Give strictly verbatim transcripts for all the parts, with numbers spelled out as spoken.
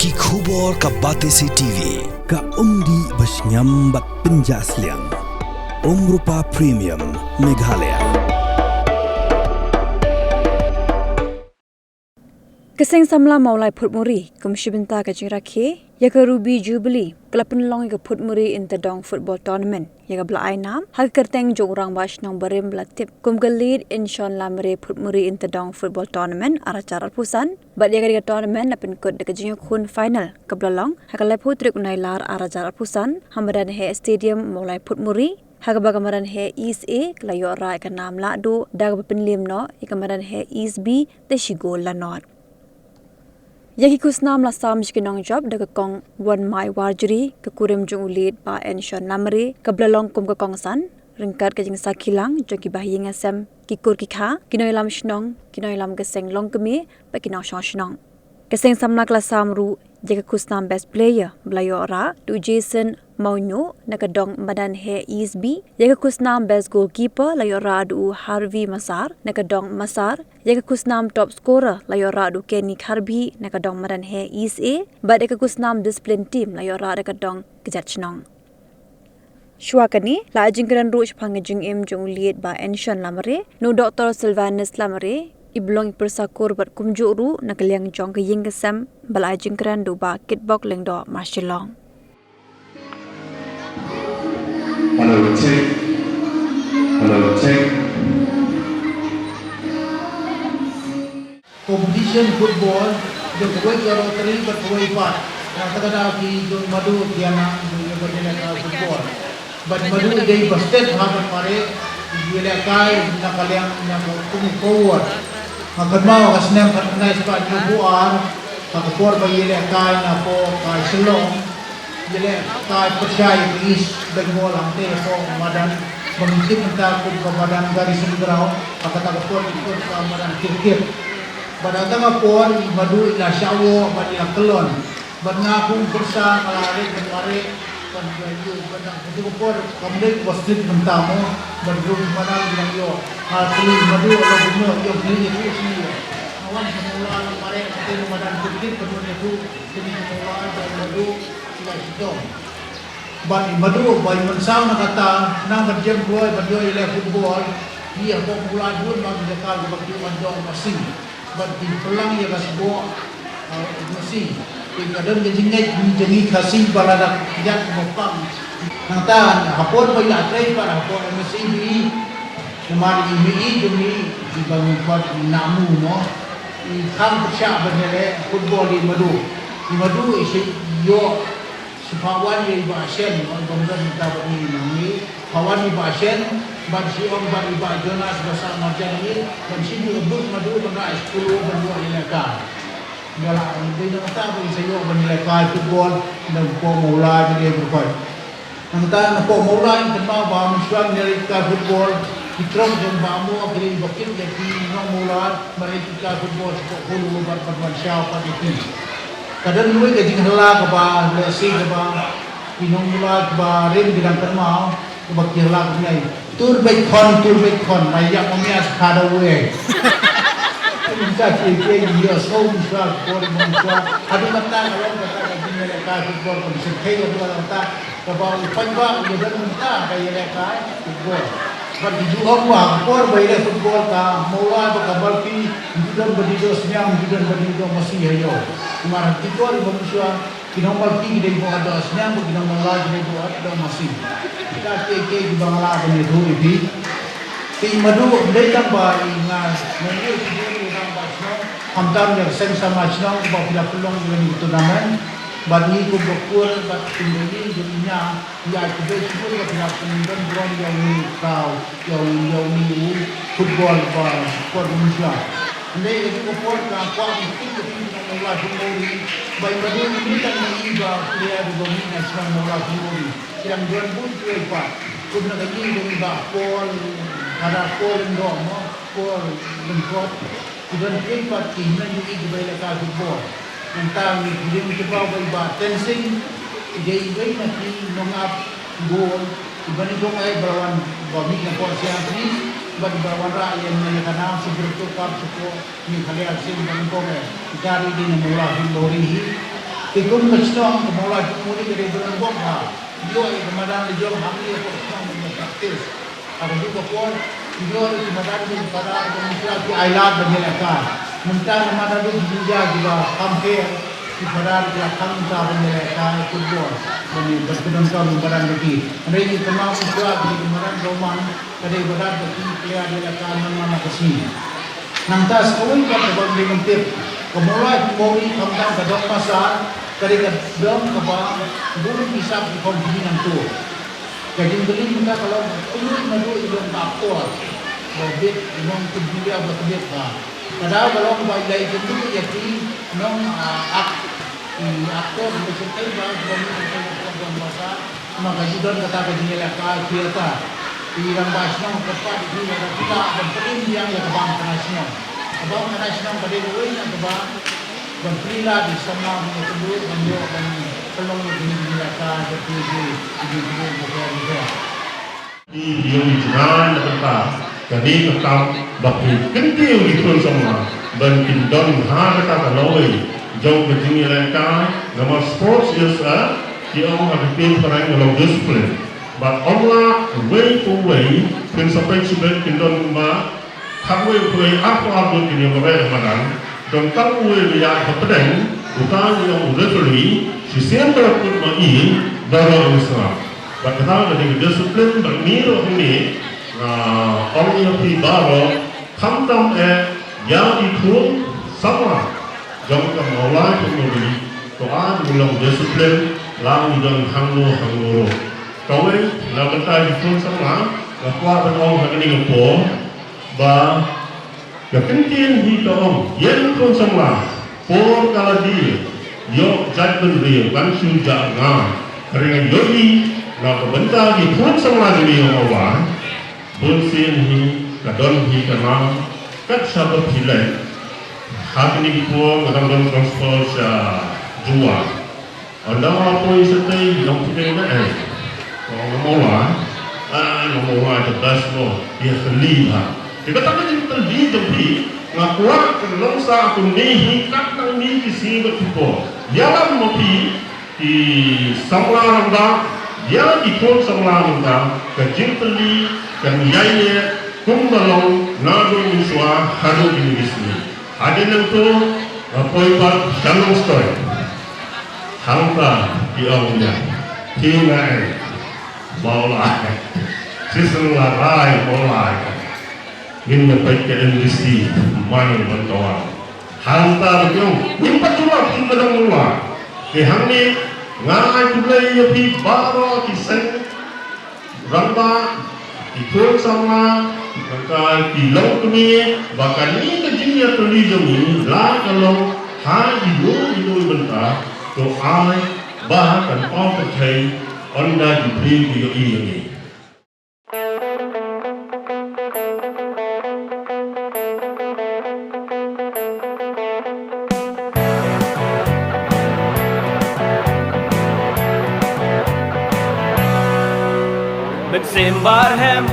Ki khubor ka Batesi T V, ka umdih ba shngiam bad pynjah sliang. Umrupa Premium, Meghalaya. Ka Seng Samla Mawlai Phutmuri, kum shi bynta ka jingrakhe ïa ka Ruby Jubilee, ka la pynlong ïa ka Phutmuri Interdong Football Tournament, ïa kaba la ai nam ha ka kyrteng jong u Rangbah Shnong barim ba la tip kum ka Late Inshon Lamre Phutmuri Interdong Football Tournament ar hajar arphew san, bad ïa kane ka tournament la pynkut da ka jingïakhun final kaba la long ha ka laiphew tarik u Nailar ar hajar arphew san ha Madan Heh Stadium, Mawlai Phutmuri, ha kaba ka Madan Heh East A ka la ïoh rah ïa ka nam lahduh da kaba pynliem noh ïa ka Madan Heh East B da shi gol la nod. Ïa ki khusnam la sam sha ki nongjop da ka Kong Wanmai Warjri, ka kurim jong u Late Bah Inshon Lamre, kaba la long kum ka kongsan, ryngkat ka jingsakhi lang jong ki bahaïing hasem, ki kur ki kha, ki nongïalam shnong, ki nongïalam ka seng longkmie bad ki nongshong shnong. Ka Seng Samla ka la sam ruh ïa ka khusnam Best Player ba la ïoh rah da u Jason Mawñiuh na ka dong Madan Heh East B, ïa ka khusnam Best Goalkeeper la ïoh rah da u Harvey Massar na ka dong Massar, ïa ka khusnam Top Scorer la ïoh rah da u Kenny Kharbhih na ka dong Madan Heh East A, bad ïa ka khusnam Discipline Team la ïoh rah da ka dong Kjat Shnong. Shuwa kane, la ai jingkren ruh shaphang ka jingim jong u Late Bah Inshon Lamre na u Doktor Sylvanus Lamre, i ba long i pyrsa kur bad kumjuh ruh na ka liang jong ka ïing ka sem, ba la ai jingkren da u Bah Kitbok Lyngdoh Marshillong. Hello, check. Hello, check. Competition football jong kawei ka Rotary bad kawei pat. Na kata ka daw ki jong Madu ki ïa nang jong ïa ka football. Bad Madu i dei ba stet ha ban mareh, i ïalehkai na ka liang na ka kum ka ward. Nga kynmaw ka snem khatkhyndai spah hynñiewphew ar, ha ka por ba i ïalehkai na poh ka Shillong, i ïalehkai pyrshah ïa ka East Bengal hangtei hapoh madan ba ngi tip mynta kum ka madan Garrison Ground, ha kata ka por i kut ka madan Kirkir. Bad ha kata ka por i Madu i la shah wah bad i la kyllon. Bad nga kum pyrsa nga la rit ban mareh, ban ïa ïoh ban nang katu ka por kam dei ba stet mynta mo, bad ruh madan i la ïoh. Nga kylli Madu la kumno ïoh kylli ïa tu sini. Nga wan sha Mawlai ban mareh, kata ka madan Kirkir ka don ïa tu, kini ka Mawlai ban Madu i la shitom. Bad i Madu ba i mynsaw na kata, nang ban jem kloi ban ïoh ïaleh football, i hapoh Mawlai bun ba ki jaka kiba ki wan jong masi. Bad ki pynlang ïa ka sboh, ah, masi. Ki ka don ka jingngeit jong ngi Khasi ba lada ka kjat ba pang. Nangta hapoh ba i la trei pat hapoh M S E B E. Namar i mei jong ngi, i ba ngi pat i Namu mo. I kham pyrshah ban ïaleh football i Madu. I Madu i shu ïoh Shu pha wan ïa i Bah Shen, wan bym don mynta bad ngi, ngi pha wan i Bah Shen, bad shu ong bad i Bah Jonas ba sah marjan ngi, ban shu ïa bud Madu ban rah skul ban ïoh ïalehkai. Nga la ong dei nangta ba i sa ïoh ban ïalehkai football, na poh Mawlai ba dei ba koit. Nangta na poh Mawlai kynmaw ba mynshuwa ngi ïalehkai football, ki trong jong Bah Mo ki dei ba kit ïa ki nong Mawlai, ba ïalehkai football sha poh Khulu bad ban wan shaw pat ïa ki. Ka don ruh ka jingkylla kaba lehse kaba ki nong Mawlai kiba rim ki dang kynmaw, kaba ki kylla kumne. Tur beit khon, tur beit khon, ma ïap ma mia sa khadawei. Mynta ki ki ïohsngew mynshuwa, por mynshuwa. Haduh mynta ka long kata ka jingïalehkai football ka mynsiem thei haduh mynta. Kaba u paidbah u ïadon mynta ka ïalehkai football. Bad ki ju ong ba ka por ba ïaleh football ka Mawlai bad ka Balphi, ki ju don ba dei doh sniang, ki ju don ba dei doh masi ha ïew. Namar ha ki por ba mynshuwa, ki nong Balphi ki dei ba doh sniang, bad ki nong Mawlai ki dei ba doh masi. Kita kiei kiei kiba nga lah ban ïathuh ïa phi. Te i Madu, ym dei tang ba i nga, nga ïathuh ïa u rangbah shnong, khamtam ïa ka seng samla shnong ba phi la pynlong ïa kane ka tournament. Bad ngi kum ka kur, bad kum ka ïing jong i nia, ïa ki dei shibun ba phi la pyndonkam ïa une u kraw, ïa u, ïa une u football ba por mynshuwa. Hynrei ïa ka por ka kwah ban tip ïa phi na Mawlai Phutmuri, ba i Madu i mih tang na i ba player ba mih na shnong Mawlai Phutmuri. Ki dang don bun kiwei pat. Kum na ka ïing jong i Bah Paul, Father Paul Lyngdoh mo, Paul Lyngkot. Ki don kiwei pat ki hynmen jong ngi kiba ïalehkai football. Nangta ngi pdiang sngewbha ba i Bah Tensing, i dei iwei na ki nongap gol, iba nyngkong eh ba la wan ba mih na poh Siang Police, bad iba la wanrah ïa ka nam Super Cup sha poh Meghalaya Sing ba nyngkong eh. Ita i dei na Mawlai Phutmuri hi. Kum ka shnong ka Mawlai Pukmuri ka dei ba don bok ha. Ïoh ïa ka madan la jong hangne ha ka shnong ban practice. Ha kajuh ka por ïoh ïa ka madan jong ka para jong ka ki ailad ban ïalehkai. Mynta namar naduh ki jingjia kiba kham kher ki para ki la kham mynta ban ïalehkai football ban ïa ban pyndonkam ïa ka madan jong ki. Hynrei ïa ka madan jong ka madan Roman ka dei ba dap da ki player ïalehkai man man la ka sngi. Nangta sa kawei pat kaba ngim tip, ka Mawlai Pukmuri khamtam ka Dong Masar ka dei ka dong kaba bun ki sap ki company nangto. Ka jingkylli mynta ka long, kylli naduh ïa ka aktor ba bit, ïa nong kyndiah ba kbit ba. Ka daw ka long ba ïa kynduh ïa ki nong, ah, ak-, ki aktor ba shisha ba ba ngi ka Dong Masar. Namar ka ju don kata ka jingïalehkai theater. Ki rangbah shnong ka pat ki la da pynlong ban pynlong ïa ka bam khynnah shnong. Ka bam khynnah shnong ka dei kawei na kaba ban pynlong di samla ban ïakynduh ban ïoh ban pynlong ïa kine ki jingïalehkai ba ki ki ki ki ki ki ki Ki ïoh i jngai na kata ka dei ka kam ba ki kyntiew ki khun samla ban kin don ha kata ka lawei jong ka jingïalehkai namar sports is a ki ong ha ka ktien phareng ka long discipline. Bad ym lah uwei pa uwei kin sa peit shibit kin don kumba khatwei uwei arphew ar ngut kin ïa mareh ha madan. Don tang uwei ba ïaid hapdeng uta ngi ong u referee shisien ba la kut ma i baroh ngi sngap. Bad kata ka dei ka discipline bad ngi ruh hangne nga ong ïa phi baroh khamtam eh ïa ki khun samla jong ka Mawlai Pukmuri to ai ngi long discipline la ngi don hangno hangno ruh. Kawei na bynta ki khun samla nga kwah ban ong ha kane ka por ba ka ktien hi ka ong ïa ki khun samla por ka la die ïoh jaitbynriew kan shu jah nga. Hynrei nga ïohi na ka bynta ki khun samla jong ngi ïa u Mawlai bun sien hi ka don hi ka nam kat shaba phi leit ha kine ki por nga dang don transfer sha Jowai. Ynda nga la poi shatei long phi dei na ei. Long na Mawlai. Ah, na Mawlai the best mo. Ïa kylli bha. Te kata ka jingkylli jong phi nga kwah ka long sa kumne hi kat nang ni ki sngi bad ki por. Ïalam ma phi ki samla rangbah ïa ki khun samla mynta ka jingkylli kan ïaineh kumba long naduh mynshuwa haduh kine ki sngi. Hadien nangto nga poi pat sha Nongstoiñ. Hangta ki ong ïa phi nga ei Mawlai. Shisien la rai Mawlai. Ngin ïa peit ka M D C man ban kawang. Hangta ba ki ong ngim pat shuwa phi ka dang Mawlai. Te hangne nga ai khublei ïa phi baroh ki seng rangbah, ki khun samla, nangta ki longkmie, ba kane ka jingïatylli jong ngi la ka long ha ino ino i bynta, to ai ba kan paw pyrthei ynda ki briew ki ïohi ïa ngi. Mynsiem barhem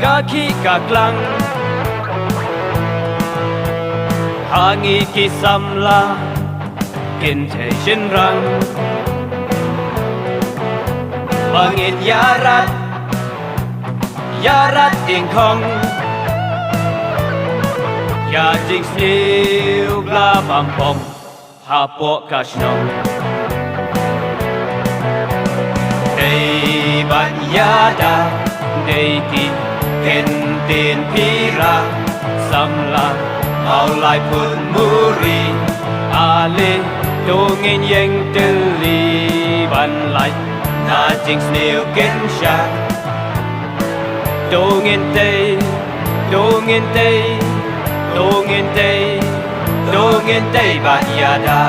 ka khih ka klang ha ngi ki samla kynthei shynrang ba ngin ïarat ïarat ingkhong ïa jingsniew bla bam pom hapoh ka shnong. Dei ban ïada dei ki kyntien pira samla Mawlai Pukmuri. Ale to ngin ïeng tylli ban lait na jingsniew kynsha. To ngin tei, to ngin tei, to ngin tei, to ngin tei ban ïada.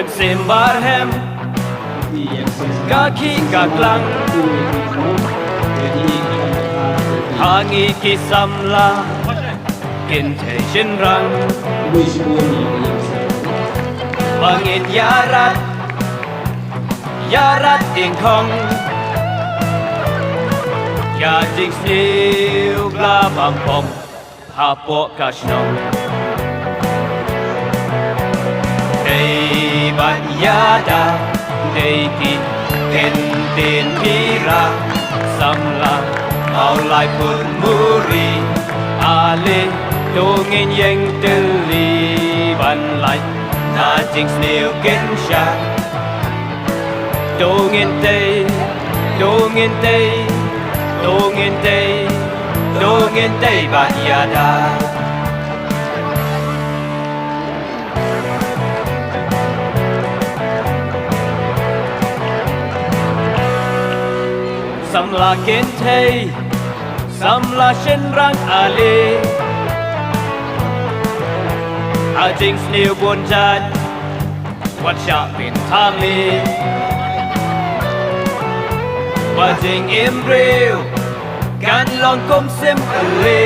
Simbar hem ka khih ka klang ha ngi ki samla kynthei shynrang. Ba ngin ïarat, ïarat ïeng khong ïa jingsniew bla bam pong hapoh ka shnong. Dei bad ïada, dei ki ktien pira, samla Mawlai Pun Muri, ale to ngin ïeng tylli ban lait na jingsniew kynsha. To ngin tei, to ngin tei, to ngin tei, to ngin tei bad ïada. Samla kynthei, samla shynrang ale, ha jingsniew bun jait wat shah pynthame. Ba jingim briew kan long kum sim ale,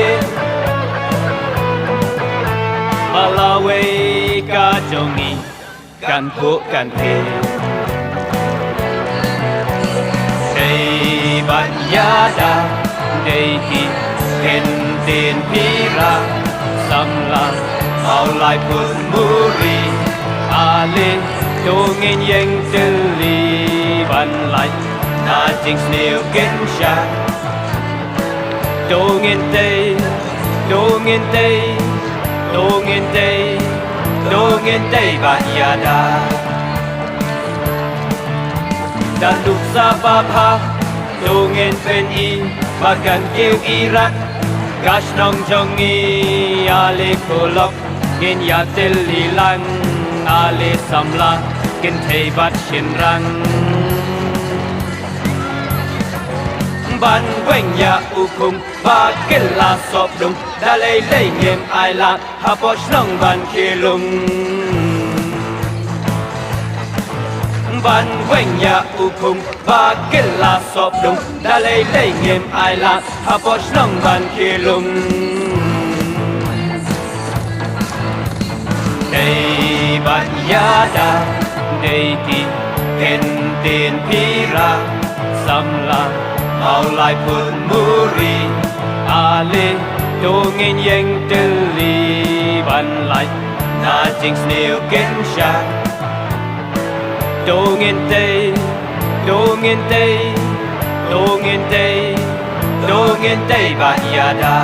ba lawei ka jong ngi kan khuh kan pher. Dei bad ïada, dei ki ktien pira, samla Mawlai Pun Muri, ale to ngin ïeng tylli ban lait na jingsniew kynsha. To ngin tei, to ngin tei, to ngin tei, to ngin tei bad ïada. Da duk sa ba bha, to ngin pyni ba kan kiew irat ka shnong jong ngi, ale ko lok ngin ïa tylli lang, ale samla kynthei bad shynrang. Ban weng ïa u khung ba kylla sop dung, da lei lei ngim ailad hapoh shnong ban khie lung. Ban weng ïa u khung ba kylla sop dung, da lei lei ngim ailad hapoh shnong ban khie lung. Dei bad ïada, dei ki ktien pira, samla Mawlai Pun Muri, ale to ngin ïeng tylli ban lait na jingsniew kynsha. To ngin tei, to ngin tei, to ngin tei, to ngin tei bad ïada.